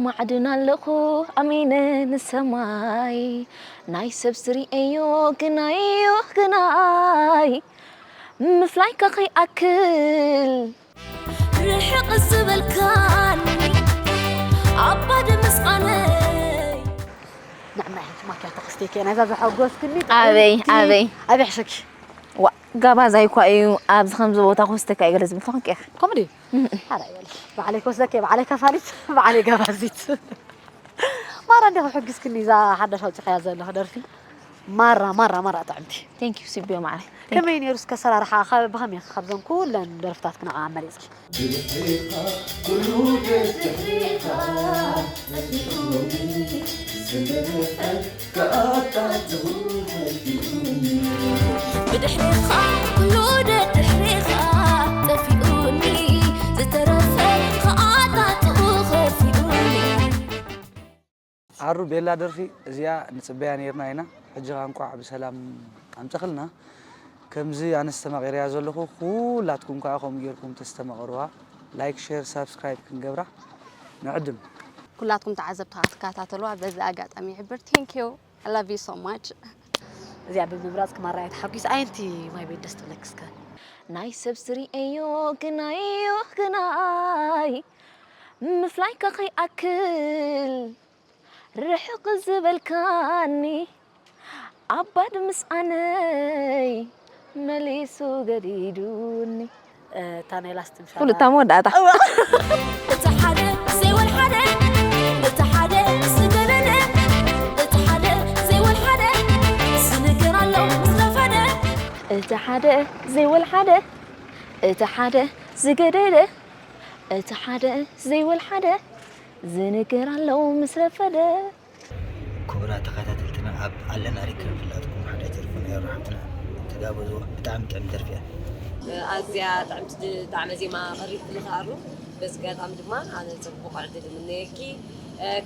ማዕድን ኣለኹ ኣሚነ ንሰማይ ናይ ሰብ ስሪኤዮ ግናዮ ግናይ ምፍላይካ ከይኣክል ርሕቕ ዝበልካኒ ኣባ ደምስቃነይ። ንዕማ ሕጂ ማኪያቶ ክስተይከ ናይዛ ዘሐጎስክኒ ኣበይ ኣበይ ኣበይ ሕሸኪ ዋ ጋባዛይ እኳ እዩ ኣብዚ ከምዚ ቦታ ክወስደካ እዩ ገለ ዝብል ተኾንኪ ኢኻ ከምኡ ድዩ ሓራይ በሊ ባዕለይ ክወስደኪ ባዕለይ ከፋሊት ባዕለይ ጋባዚት ማራ እንዲኹ ሕግዝክኒ እዛ ሓዳሽ ኣውፂኻያ ዘለኹ ደርፊ ማራ ማራ ማራ ጥዕምቲ ቴንክ ዩ ሲቢዮ ማዕረ ከመይ ነይሩ እስከ ሰራርሓ ካብ ብኸመይ ኢኻ ካብዘን ኩለን ደርፍታት ክነዓ መሪፅኪ ብድሕሪኻ ኩሉ ደስ ድሕሪኻ ጠፊኡኒ ዝነበረ ከኣጣጥቡ ከፊኡኒ ብድሕሪኻ ኩሉ ደድሕሪኻ ጠፊኡኒ ዝተረፈ ከኣጣጥኡ ከፊኡኒ ኣሩ ቤላ ደርፊ እዚኣ ንጽበያ ነይርና ኢና። ሕጂ ኸኣ እንቋዕ ብሰላም ኣምጸኽልና። ከምዚ ኣነ ዝተማቒረያ ዘለኹ ኩላትኩም ከኣ ከምኡ ጌርኩም ተስተማቕርዋ። ላይክ፣ ሼር፣ ሳብስክራይብ ክንገብራ ንዕድም። ኩላትኩም ተዓዘብቲ ክትከታተልዋ በዚ ኣጋጣሚ ይሕብር thank you I love you so much እዚኣ ብምምራጽ ክማራያ ተሓጒስ ኣየንቲ ማይ ቤት ደስ ትብለኪ እስከ ናይ ሰብ ስሪኤዮ ግናዮ ግናይ ምፍላይካ ከይኣክል ርሕቕ ዝበልካኒ ኣባድ ምስኣነይ መሊሱ ገዲዱኒ እታ ናይ ላስት ምሻ ፍሉጣ መወዳእታ እቲ ሓደ ዘይወል ሓደ እቲ ሓደ ዝገደደ እቲ ሓደ ዘይወል ሓደ ዝንገር ኣሎ ዝረፈደ እቲ ሓደ ዘይወል ሓደ እቲ ሓደ ዝገደደ እቲ ሓደ ዘይወል ሓደ ዝንገር ኣሎ ምስ ረፈደ ክቡራት ተኸታተልትና ኣብ ኣለና ሪክርም ፍላጥኩም ሓደ ደርፊ ናይ ራሕትና ተጋበዝዎ ብጣዕሚ ጥዕም ደርፊ እያ ኣዝያ ጥዕምቲ ጣዕመ ዜማ ቀሪብክሊ ከኣሩ በዚ ኣጋጣሚ ድማ ኣነ ፅቡቕ ዕድል እምነየኪ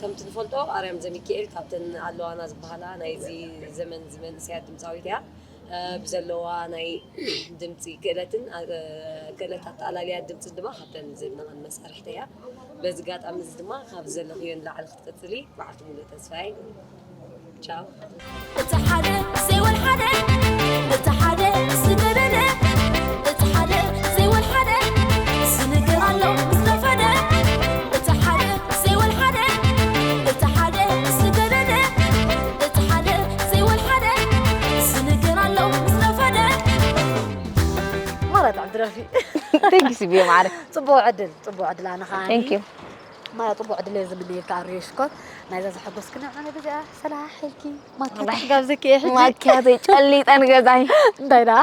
ከምቲ ንፈልጦ ኣርያም ዘሚካኤል ካብተን ኣለዋና ዝበሃላ ናይዚ ዘመን እዚ መንእሰያት ድምፃዊት እያ ብዘለዋ ናይ ድምፂ ክእለትን ክእለት ኣጠኣላልያ ድምፅን ድማ ካብተን ዘድነቐን መሳርሕቲ እያ በዚ ኣጋጣሚ እዚ ድማ ካብ ዘለኽዮ ንላዕሊ ክትቅፅሊ በዓልቲ ሙሉእ ተስፋይ ቻው እቲ ሓደ ዘይወል ሓደ እቲ ሓደ ዝገደደ እቲ ሓደ ዘይወል ሓደ ዝንገር ኣሎ ምስ ረፈደ እቲ ሓደ ዘይወል ሓደ እቲ ሓደ ዝገደደ እቲ ሓደ ዘይወል ሓደ ዝንገር ኣሎ ምስ ረፈደ ማራ ጥዕምቲ ደርፊ ቴንክ ዩ ሲቢዮ ማዕረ ፅቡቕ ዕድል ፅቡቕ ዕድል ኣነ ከዓ ቴንክ ዩ ማራ ፅቡቕ ዕድል እየ ዝምነየልካ ኣርዮ ሽኮር ናይዛ ዘሐጎስክና ኣነ ብዚኣ ሰላሕ ኢልኪ ማኪያቶ ክጋብዘኪ እየ ሕጂ ማኪያቶ ጨሊጠ ንገዛይ እንታይ ደኣ